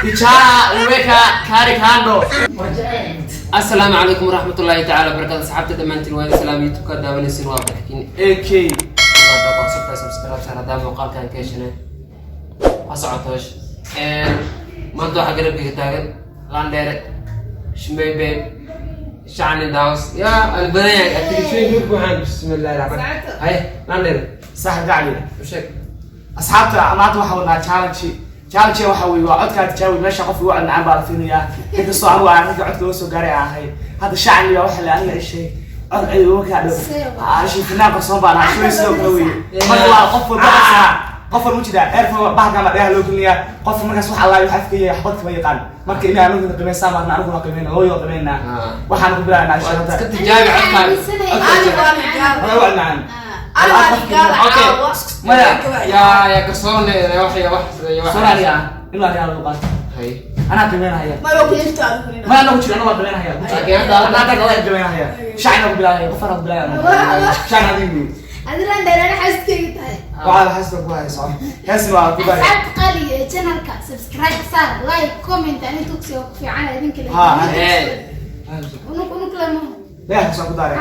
Kijana weka gari kando. Asalaamu calaykum waraxmatullaahi tacaala barakatu. Asxaabta dhammaantiin waa idin salaam. YouTube ka daawanaysin waa Abdixakiin AK. Subscribe saar haddaa muuqaalkan ka heshanay. Ha socoto hesha. Maanta waxaa garabkayga taagan Landheere Shmeybe Shacni Daws. Yaa albadan yahay atirishooyinka buuxaan. Bismillahi raxmaan. Haye Landheere. Saaxib gacli. U sheeg. Asxaabta, maanta waxaa wadnaa challenge. Challenge waxa weeye waa codkaa tijaabi meesha qof ugu cod macaan baa la fiinayaa. Inkastoo anigu aan ragga codka loo soo gaaray aan ahay. Hadda Shacni baa waxa la aniga ishay cod cid uga kaa dhow. Ishay fanaan qarsoon baan ahay. Shmey sidoo kale weeye. Marka waa qof walba codsaa. Qof walba jira earphone bahalkan baa dhegaha loo gelinayaa. Qof markaas wax allaa waxa afka yahay waxba kama yaqaan. Marka inay aniguna qiimeysaan baan aniguna qiimeynaa, loo yoo qiimeynaa. Waxaan ku bilaabanaa Waa shaqada. iska tijaabi codkaaga. Hada waa macaan. Okay. Maya. Yaa garsoorne wax ya wax ya wax. Soo aniga in la aniga lagu qaato. Haye. Anaa qiimeynaya. Ma anagu jiro, anaa waa qiimeynaya. Laakiin hadda Anaa hadda waa qiimeynaya. Shacna ku bilaabaya, qof anaa ku bilaabaya. Shacna adigu. Adilan dheerana xaasidkayga tahay. Waxaa xasda ku hayso. Heesna waa ku daray. Asxaabta qaaliga ee channelka, subscribe saar, like, comment. Ani tugsi oo ku fiican idinka le. Ha, Unug unug lama. Leeyahay soo ku daray.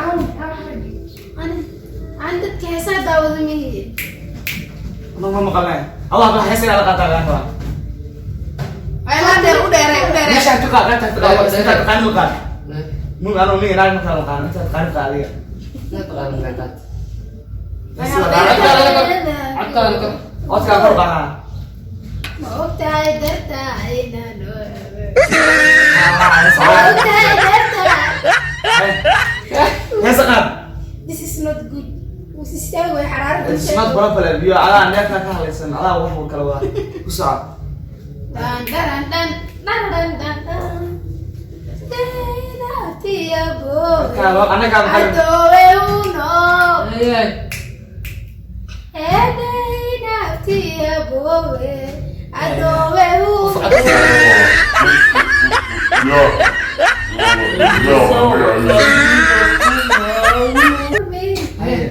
Ani aan dadka heesaa daawada mihiye. Ma maqalnay. Allah baa heesna la qaataa laga. Meesha ku qaad, inta ku qaad, inta taqaan u qaad. Mu ano mi inaag ma kala qaan, inta taqaan qaad adiga. Codkaada kor. Codka kor qaad. Ma ogtahay dartaa inaan, ma ogtahay dartaa. Heesa qaad. This is not good. Wuu istaagi way xaraarada. It's not problem. Biyo adaa neefka ka hadlaysan, adaa wax kala wada. Ku soco. Dhan dhan dhan dhan dhan dhan dhan. Anaga maxaa Adobe uno. Haye. Edeynaftiyabowe adobe uno.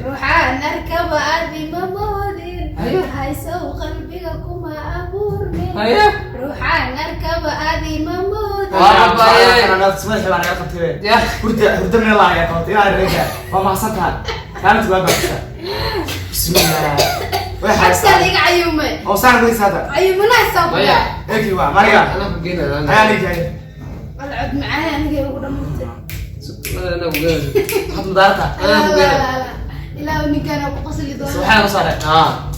Ruuxaan arkaba adi ma moodin. Haysow qalbiga kuma abuurmin. Haye. Ruuxaan arkaba adi ma moodin. Waa abaye. Madaxii baa naga qabtay. Ya. Hurda hurda meel la ayaa qabtay ilaa reega. Waa mahadsan tahay. Kaalinta waa baaxisa. Bismillah. Way Xabsaad haysaa. iga cayuumay. Oo saan ku haysaa. Cayuumanaa Maya. sabta. Eki waa mariga. Anaa ku geynaya. Ayaa leeyahay. Alcod macaan aniga ugu dhamaatay. Anaa ku geynaya. Waxaad mudaarta. Anaa ku geynaya. Ilaa ninkaan ku qosli doona. Subxaan Allah sare. Ah.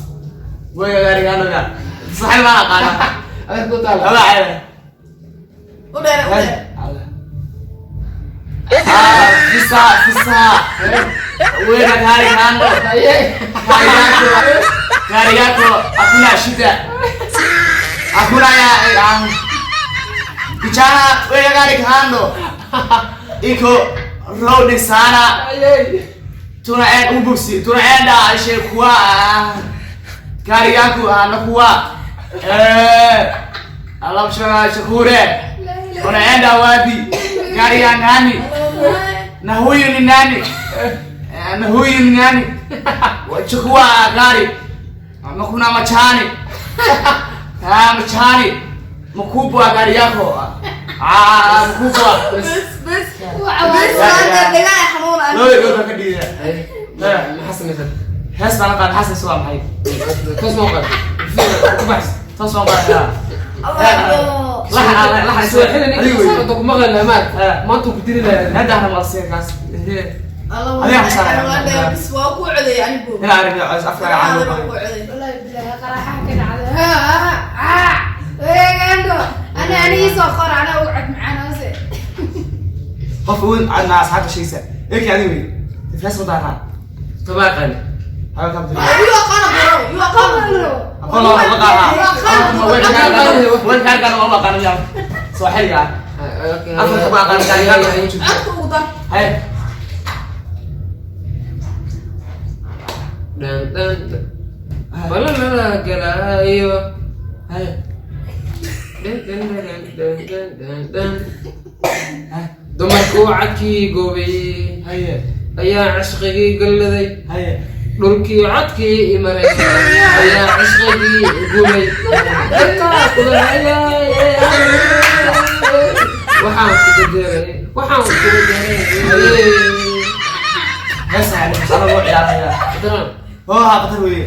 Way gaariga anaga. Saxay baan aqaana. Adeer ku taala. Wala ceeb. Ah, fisa fisa. Weka gari kando. Haye. Gari yako. Gari yako hakuna shida. Hakuna ya kijana, weka gari kando. Iko road sana. Haye. Tunaenda ubusi, tunaenda shekuwa gari yako anakuwa alafu shakure unaenda wapi? Gari ya nani? Na huyu ni nani? Na huyu ni nani? Wachukua gari. Ama kuna machani. Ah, machani mkubwa gari yako. Ah, mkubwa. Loo loo ka dhiida. Haye. Maxaa samaysan? Hees baan qaan xasan soo maxay? Toos ma qad. Ku baxs. Toos baan qaadaa. Laxan laxan Soo xilin adigu ninka wey. soo ku maqalna maad. Ah. Maanta ku dili lahaa. Hadda ahna maqsiin kaas. Adiga xasaanaya. Ina arag cos afka caan. Wallahi billahi qaraxaha ka dhacday. Weegando. Ana ani soo qor ana ugu cod macaan hoose. Qof weyn cadna asxaabta sheegaysa. Eki adigu wey. Tiflas ma daaraa. Tabaaqan. Haga ka abdul. Qablo. Aqoon loo ma qaadaa. Way ka qaadaa ma qaadaa yaa. Soo xiliga. Afka ma qaadaa gaari yako. Hay. Dhan dhan. Balala galaayo. Hay. Dhan dhan dhan dhan dhan dhan dhan. Dumarku cadkii goobay Haye. ayaa cashqigii galladay. Haye. Dhulkii codkii imaray ayaa cishqigii gubay. Dadkaa kula hayay. Waxaan ku bedelay, waxaan ku bedelay. Heesa ana loo ciyaaraya. Haddana Hooha qatar weeye.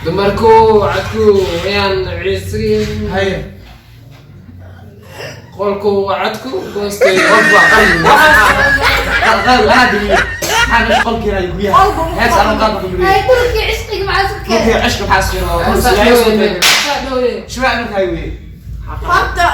Dumarku codku ayaan ciisriin. Haye. Qolku codku goostay. Qolku waa qalbi. Qalbi anaa dimiye. Maxaa meesha qolkeena iyo guryaha? Hees anuu qalbi ku Ay, guriyey. dhulkii cishqiga maxaa isku Dhulkii keenay? cishka maxaa isku keenay? Shumac markaa weeye. Horta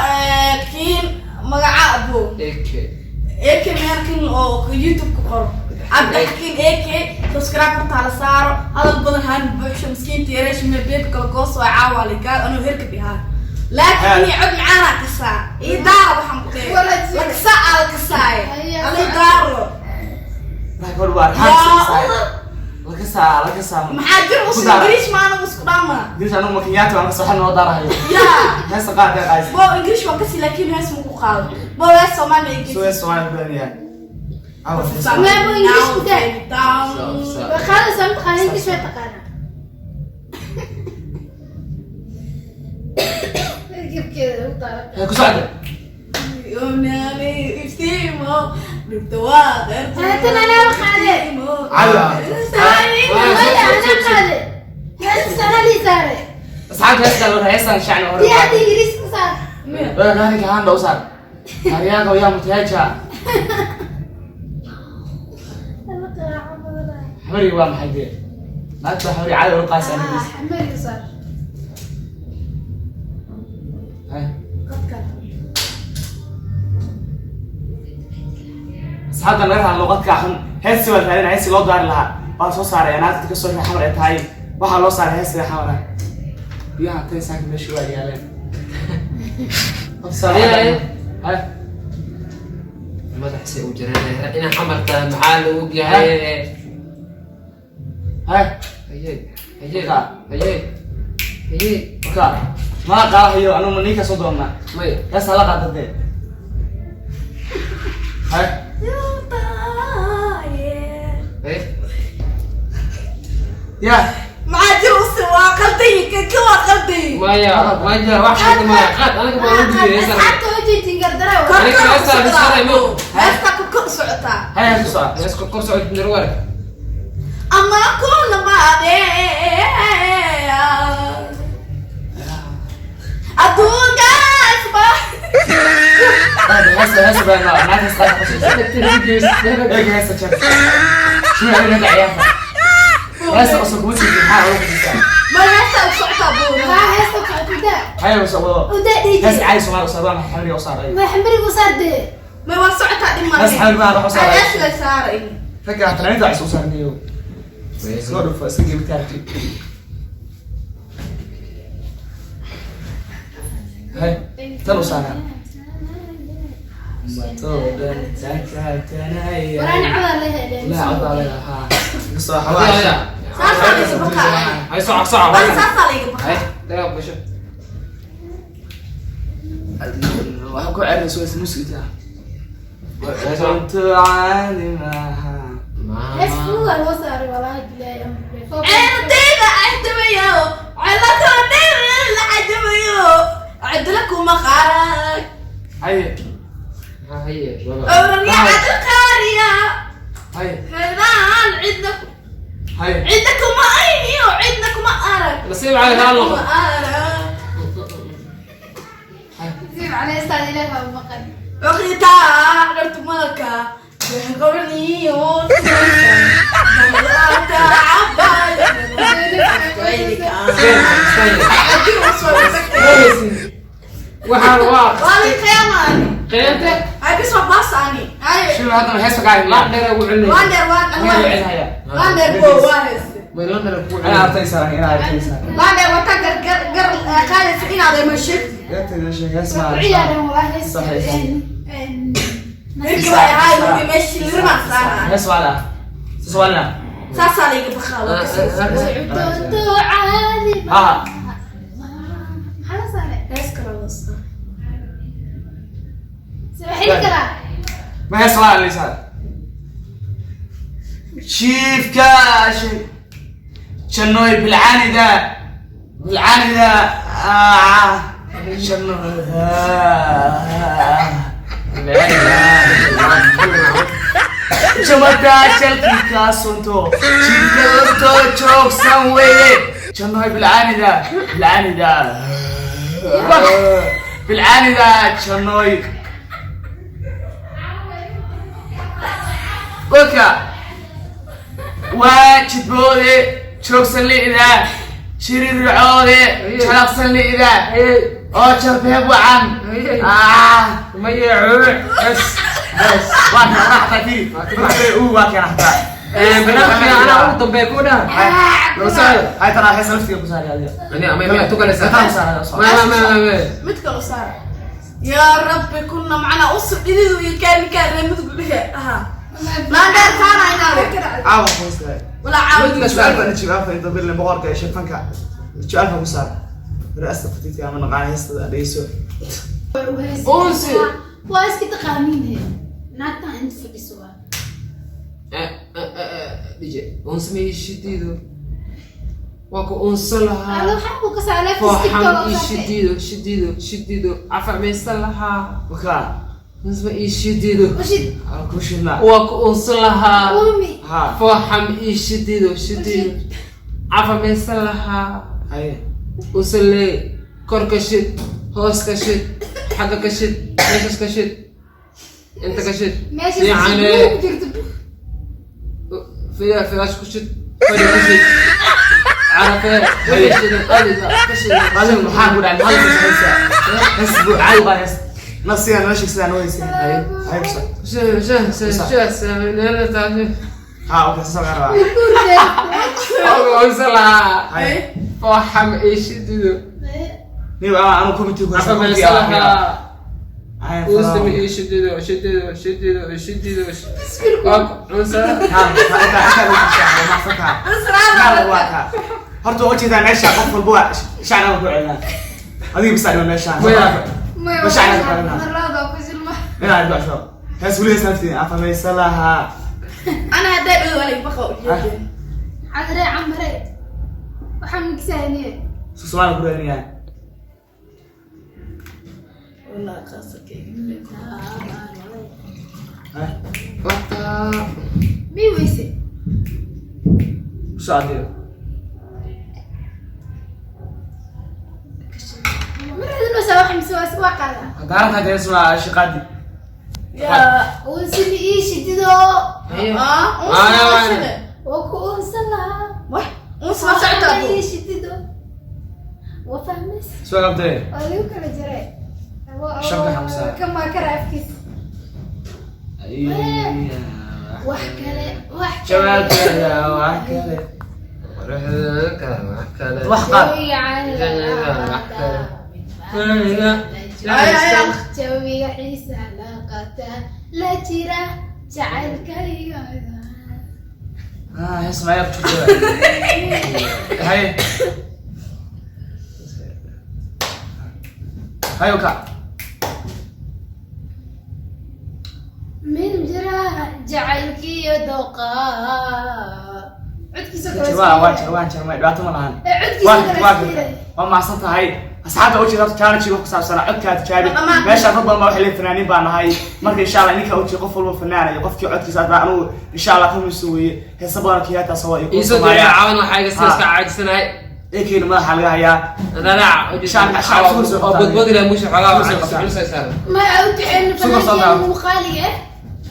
kiin magaca abo AK meelkin oo YouTube ku qoro Cabdixakiin AK, subscribe horta hala saaro. Hadal badan haan buuxsho. Miskiinta yareesh me beeb kala goos waa caawa ligaad anuu herka bihaa, laakiin inii cod macaanaa kasaa ii daara. Waxaan ku leeyahay la kasaa aa la kasaaye ala daaro. Marka hore waa raxaad laga saa, laga saa. Maxaa jir Ku usu daara. Ingiriish maana isku dhaama. Ingiriis anigu ma Kenyatta waan ka soo noo daarahayo. Yaa. Heesta qaad ee qaaysa. Bo Ingiriish waan kasi, laakiin hees ma ku qaado. Bo hees Soomaali ma. Soo hees Soomaali ku leeyahay. Awa. Ma bo Ingiriish ku daa. Waa qaadaysaa, mataqaana English waa taqaanaa. Gabkeeda ugu taala. Ku socda. Tan anaa qaade. Caawa. Maya, anaa qaade. Heestas anaa lii saare. Asxaabta heesta loo heestan shacni hore. Tii hadda Ingiriis ku saar. Wewe nani kahanda usar? Hariyaga ya mutayacha. Alla qaraaco badanaa. Xamari waa maxay dee? Naagta xamari caadi u qaasa Ah, Ingiriis. xamari u saar. Hay. Qadka. Asxaabta laga rahaa luqadka xun. Heesti waa raadin, heesti loo daari lahaa. Waa soo saaray naagta ka soo xamar ay tahay. Waxaa loo saaray heestiga xamar ah. Biyaha tay saaka meesha waa yaaleen. Qof saaray. Hay. Madaxse u jiraan inaa xamarta maxaa lagu ogyahay? Hay. Haye haye haye haye. Marka ma qaadayo anu ninka soo doonnaa. Maya. Heesta la qaada dee. Hay. Haye. Ya. Maxaa jir usi waa qalday ka waa qalday. Maya, maya, wax sheega maya, qaad aniga baa ugu diiday heestan. Asxaabta u jeedin gardara. Kor Aniga kor u heestaa socdaa. bisaray mo. Heestaa kor kor u socotaa. Hay, heesta soo. Hees kor socod nirwar. Ama kulamaade adduunkaas ba. Heesta heesta baa naagta heesta qaada. Eeg heesta jeer. Shuu ay naga ciyaarta. Heesta cusub kuma sii maxaa ugu xasuustaa? Ma heestaa u socotaa buura. Haa, heesta ku socota udaa. Hay usoo wado. Udaa Heesta DJ. caadi Soomaali usoo baa xamri u saaray. Ma xamarigu saar dee. Ma waa socotaa dhiman. Heesta xamri baa wax u saaray. Hees la saaray. Ragga talaanta wax soo saarnayo. Soo dhufo iska gebi taarti. Hay tan u saaraa. Matoodan taagtaaganaya. Waraan cadaa la helay. La cadaa leedahay. Iga soo xawaash. Saasaa layga baqaa. Hay, soco soco. Bal saasaa layga baqaa. Hay, dagaal gasho. Waxaan ku celinaysa waa musiga. Cunto caadi maaha. Hees fuuga loo saaray walaahi bilaahi. Ceerdayda cadabayo celakoo la cadabayo cidla kuma qaarag. Haye. Haye. Owranya cadalqaariya. Haye. Xedaan cidna. Haye. Cidna kuma ayniyo, cidna kuma arag. Nasiib cali kaa Kuma noqo. arag. Nasiib caley saad ilaah baa u maqan. Waqtitaa dhartu malka qorniyo damlaata cabay. Haddii uu soo tagtay. Waxaan waa Waa la qiyaamaani. qiyaante. Ay bis waa baasaani. Ay. Shuu hadda heesta kaa La dheer ugu celinaya. Waan dheer waan Waa celinaya. waan dheer bo waa heeste. May la dheer ugu Ana celinaya. artay saaran ina artay saaran. Waan dheer wataa gar gar gar qaadaysa inaad ima sheegto. Yartayda sheeg hees Waa ma. ku ciyaareen walaahi hees. Saxiix. Ninki waa ahay markii meeshii lirmaan saaraa. Hees waa la. Soo waa la. Saasaa layga baqaa waa kasoo. Cunto caadi Ah. maxaa la saaray? Hees kale loo saaray. Soo xili karaa. Ma hees waa la saaran. Chief Cash. Jannoy bilcaanida bilcaanida jannoy jamadaa jalkii kaa sunto jidka joogsan weeye jannoy bilcaanida bilcaanida bilcaanida jannoy waka waa jidboode joogsan li'da jirircoode jalaqsan li'da oo jarbeeb wacan Maya bas bas. Waa kan raxta firi waa kan raxta. Barnaamijka anaa ugu dambeeya ku dhaha. Loo socdo. Hay tanaa heesa laftiga ku saari adiga. Ani ama ma tukanaysaa? Tan saara. Ma ma ma ma. Mid kale saar. Yaa rabbi kunna macnaa usub ididu iyo kaamikaa reemudug dhihe aha laandheer taana inaade Caawa ku saar. Walaa caawa. Su'aal baan najiib afa inta bilin boqorka ee shafanka su'aal ku saar ra'asta fatiiti ama naqaan heestada dhageyso. Unsi. Waa iska taqaaniin he. Naagtan inta fadhiso waa. DJ unsi ma ii shidido waa ku unsa lahaa. Alo waxaa ku kasaalay. Fooxan ii shidido shidido shidido cafacmaysan lahaa. Waka unsi ma ii shidido. Ushid. Aan ku shidnaa. Waa ku unsa lahaa. Umi. Ha. Fooxan ii shidido shidido cafacmaysan lahaa. Haye. Usalee kor ka shid, hoos ka shid, xagga ka shid, meeshas ka shid, inta ka shid. Meesha yacni ku jirto. Firaash ku shid, fadhi ku shid, carafee wixii shidan adiga ka shidan. Adiga maxaa ku dhacay? Maxaa ku samaysaa hees buu caadi baa hees nafsiga nolosha sidaa noo heysay. Haye. Haye ku saar. Unsa Ha, okay, soo gaar lahaa. Haye. Fooxam ii shidido. Ni waa anu committee ku cafacmaysan lahaa. Haye. Unsama ii shidido shidido shidido shidido waa ku unsa. Ha, ha. Horta waa ujeedaa meesha qof walba waa shacna ku celinaa adiga bisa dhiman meeshaan. Maya. Masha Allah. Marlaada ku silma. Inaad dhasho hees weli hees naftii afamaysa lahaa. Ana haddaa dhow anay baqa ujeedeen. Cadre camre. Waxaan mugsaaniye. Soomaali ku raadinayaa. Walaa qaasakeyga. Wata. Mi weyse. Soo adiga. Marada saa wax mise waa qaadaa. Hadaaran tahay hees waa shaqaadi. Yaa. Unsimi ii shidido. Ah, unsi waa sida. Waa ku unsan lahaa. Wax unsi ma socota Ii abu. shidido. Waa fahmays. Soo qabtay. Waa lagu kala jaray. Shabka xamsa. Kama kara afkiis. Wax kale wax kale. Jawaabteeda wax kale. Wax qaad. Jawiga Wax kale. Jawiga xiisa la qata la jira jacaylkayga. Ah, hees ma yar jirta. Haye. Haye ka. Min jira jacaylkiyo dooqa codkiisa kale. Waa waa jar waa jar ma dhibaato ma lahan. Ee, codkiisa Waa kale waa iska yaray. Waa mahadsan tahay asxaabta u jeeda challenge wax ku saabsan codka tijaabi. Dhammaan. Meesha dad badan baa waxay leeyihiin fanaaniin baan nahay. Marka insha Allah ninka u jeeda qof walba fanaan iyo qofkii codkiisa aad baa anugu insha Allah ka miso weeye heesa badan kiyaata soo iyo Iisoo diray caawan waxaa iga sii iska caajisanahay. Ekeena madaxa laga hayaa. Dadac Shacab soo oo bodbodi lahaa musha xogaa Soo waxaa qabtaa. culus ay saaran. Ma u duceyn Sugo soo fanaankeena daa. nugu qaaliga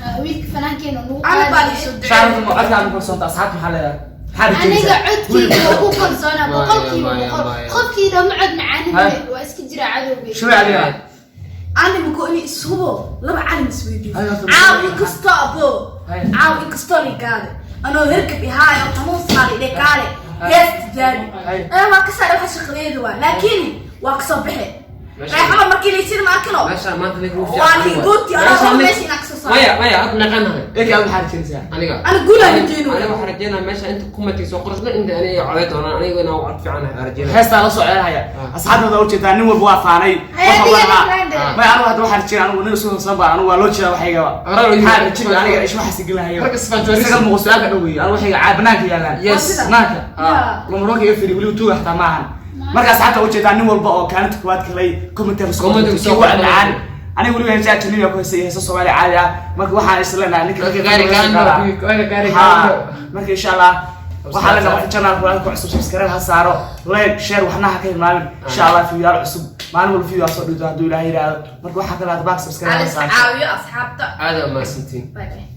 ah. Wiilka fanaankeena nugu Ana baa qaaliga ii soo duceeyey. Shacabka ma codka aan ku kalsoonta asxaabta maxaa leedahay? Maxaa aniga rajaysaa? codkeyga waa ku kalsoonaa Maya, 100%. maya, maya. Qofkii dhama cod macaanin Hay. leh waa iska jira cadowgeyga. Shubay adiga. Ani mako ini ishubo laba calim isweydiiyo. Ay, horta Caaw inkastoo abo. Hay. Caaw inkastoo ligaade. Anoo herkab ihaayo xanuun saari dhe kaale. Hay. Hees tijaabi. Hay. Ee waa ka saaray waxa shaqadeedu waa. Laakiin waa ka soo bixi. Meesha- Reexama markii la yiri ma arkino. Meesha maanta ninka ugu Waa fiican. ni gooti anoo meesha inaa ka soo saaro. Maya, maya, hadda meeqaan nahay? Eke, aad maxaa rajaynaysaa? Aniga? Ana guul aan rajeynaya. Aniga waxaan rajeynaya meesha inta commentiga soo qorasna inta aniga coday doonaan, aniga inaan cod fiican ahay rajeynaya. Heestaa la soo ceelhaya. Asxaabtada ujeedaa, nin walba waa faanay. Hay, Wax adiga walba. nin. Maya, anigu hadda waxaan rajeynaya, anigu nin isku hansan baan anigu, waa loo jeedaa waxaygaba. Horaa loo jeedaa. Maxaa rajeynaya aniga ish waxaas gelinaya? Ragga isfaanjooris. Isaga muuqo su-aalka dhow weeye. Anigu waxayga banaanka yaalaan. Yes. Banaanka. Yeah. Lamaroonka iga firi weliba, tuuga xataa maahan. Marka asxaabta ujeedaa, nin walba oo kaalinta koowaad galay commentiga soo Commentiga soo kii waa qortay. dhacaan. Aniga weliba heesa ajnabi ku heesay, heesa Soomaali caadi ah. Marka waxaan is leenahay ninka Dadka gaari gaando, dadka gaari Ha, gaando. Marka insha Allah waxaa leenahay qofka channel ku cusub subscribe ha saaro, like, share, waxna ha ka hilmaamin. Insha Allah video cusub maalin walba video soo dhigto hadduu Ilaahay yiraahdo. Marka waxaa kale hadda baak subscribe ha Halis saaro. caawiyo asxaabta. Aad aa mahadsantiin. Bye bye.